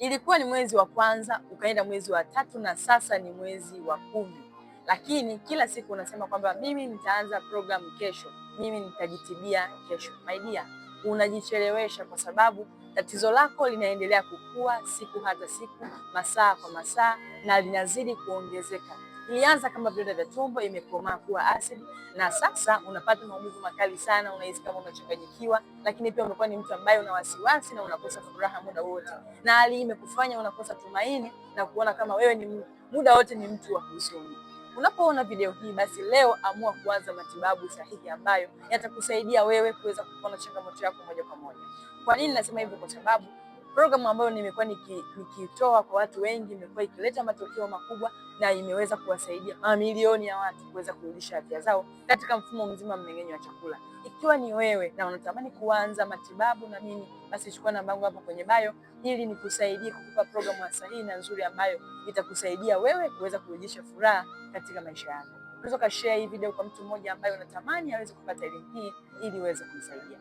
Ilikuwa ni mwezi wa kwanza, ukaenda mwezi wa tatu na sasa ni mwezi wa 10, lakini kila siku unasema kwamba mimi nitaanza programu kesho, mimi nitajitibia kesho. My dear, unajichelewesha kwa sababu tatizo lako linaendelea kukua siku hata siku, masaa kwa masaa, na linazidi kuongezeka. Ilianza kama vidonda vya tumbo, imekomaa kuwa asidi, na sasa unapata maumivu makali sana, unahisi kama unachanganyikiwa, lakini pia umekuwa ni mtu ambaye una wasiwasi na unakosa furaha muda wote, na hali imekufanya unakosa tumaini na kuona kama wewe ni muda wote ni mtu wa huzuni. Unapoona video hii, basi leo amua kuanza matibabu sahihi ambayo yatakusaidia wewe kuweza kupona changamoto yako moja kwa moja. Kwa nini nasema hivyo? Kwa sababu programu ambayo nimekuwa nikitoa kwa watu wengi imekuwa ikileta matokeo makubwa na imeweza kuwasaidia mamilioni ya watu kuweza kurudisha afya zao katika mfumo mzima mmeng'enyo wa chakula. Ikiwa ni wewe na unatamani kuanza matibabu na mimi, basi chukua namba yangu hapo kwenye bio ili nikusaidie kukupa programu sahihi na nzuri ambayo itakusaidia wewe kuweza kurejesha furaha katika maisha yako. Unaweza ukashare hii video kwa mtu mmoja ambaye unatamani aweze kupata elimu hii ili iweze kumsaidia.